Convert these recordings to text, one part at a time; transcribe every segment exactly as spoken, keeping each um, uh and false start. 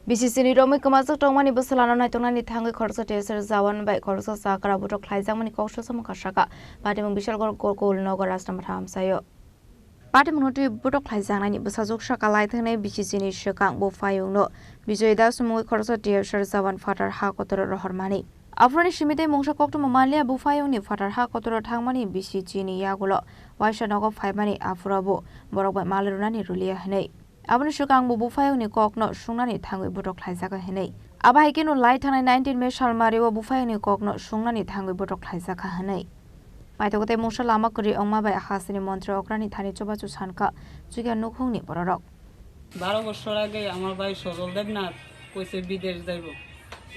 B C C ni romwi kwmajak tongmani bwsalano naituknani thangwi khoroksa T S R jawan bai khoroksa chakra butok khlaijakmani kok sosamung kha saka. Patimung Bishalgarh Gokul Nagar Rajnamatha amchaio. Patimungno twi butok khlaijaknani bwsajwk saka lai thangni B C C ni swkang bo phayungno Bijoy Das mungwi khoroksa T S R jawan phatar ha kotoro rohormani. Aphuruni simi tei mungsa koktwma manliya buphayungni phatar ha kotoro thangmani B C C ni yagulo waisa nogo phaimani aphuru bo borok bai mal rwnani rwliya hwnwi. Aboni swkang bo buphayungni kokno sungnani thangwi butok khlaijakha hwnwi. Abo hai kheno lai thangnai nineteen May salmario buphayungni kokno sungnani thangwi butok khlaijakha hwnwi. Maithogo tei mungsa lama kwrwi wngma bai hasteni montri okrani thani chubachu sankha chukya nukhungni bororok. বারো বছর আগে আমার ভাই সজল দেবনাথ কইছে বিদেশ যাইব।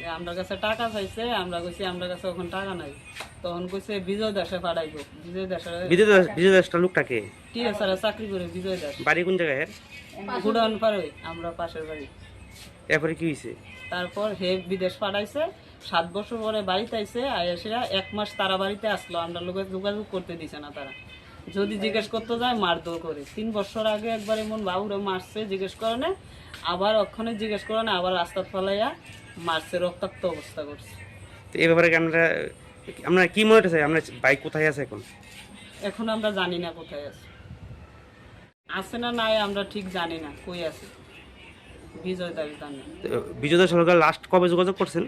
এ, আমরা কাছে টাকা চাইছে, আমরা কইছি আমরা কাছে এখন টাকা নাই। তখন কইছে বিজয় দাসে পাঠাইব। বিজয় দাসে বিজয় দাস, বিজয় দাসটা লোকটা কে? টিএসআর এ চাকরি করে বিজয় দাস। বাড়ি কোন জায়গায় এর? গুডাউন পারে আমরা পাশের বাড়ি। এরপরে কি হইছে? তারপর হে বিদেশ পাঠাইছে, সাত বছর পরে বাড়িতে আইছে, আইসা এক মাস তারা বাড়িতে আসলো, আমরা লোকে যোগাযোগ করতে দিছে না তারা। যদি জিজ্ঞেস করতে যায় মারধর করে। তিন বছর আগে একবার এমন বাবুরে মারছে জিজ্ঞেস করনে, আবার ওখানে জিজ্ঞেস করনে, আবার রাস্তাত ফালাইয়া মারছে, রক্তাক্ত অবস্থা করছে। তো এই ব্যাপারে কি আমরা, আমরা কি মনে হচ্ছে, আমরা বাইক কোথায় আছে এখন? এখন আমরা জানি না কোথায় আছে। আছে না নাই আমরা ঠিক জানি না, কই আছে। বিজয় দাস জানে। তো বিজয় দাস সরকার লাস্ট কবে যোগাযোগ করছেন?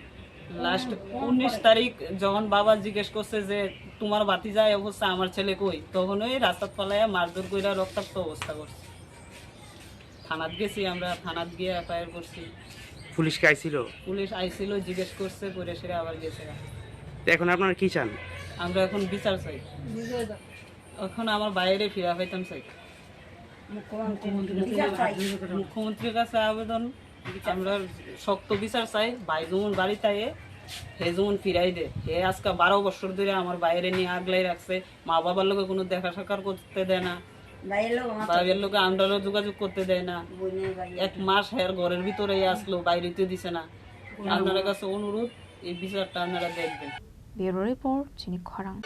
লাস্ট উনিশ তারিখ যখন বাবা জিজ্ঞেস করছে যে তোমার ভাতিজা এই অবস্থা, আমার ছেলে কই, তখন ওই রাস্তাত ফালাইয়া মারধর কইরা রক্তাক্ত অবস্থা করছে। থানাত গেছি আমরা, থানাত গিয়ে এফআইআর করছি। পুলিশ কি আইছিল? পুলিশ আইছিল, জিজ্ঞেস করছে, করে সেরে আবার গেছে। তো এখন আপনারা কি চান? আমরা এখন বিচার চাই। এখন আমার বাইরে ফিরা পাইতাম চাই। মুখ্যমন্ত্রীর কাছে আবেদন, আমরা শক্ত বিচার চাই। ভাই যেমন বাড়িতে আয়ে, হে যেমন ফিরাই দে। হে আজকে বারো বছর ধরে আমার বাইরে নিয়ে আগলাই রাখছে, মা বাবার লগে কোনো দেখা সাক্ষাৎ করতে দেয় না, ভাইয়ের লগে আমরাও যোগাযোগ করতে দেয় না। এক মাস হের ঘরের ভিতরে আসলো, বাইরে তো দিছে না। আপনারা কাছে অনুরোধ, এই বিচারটা আপনারা দেখবেন। Bureau Report, Chini Khorang.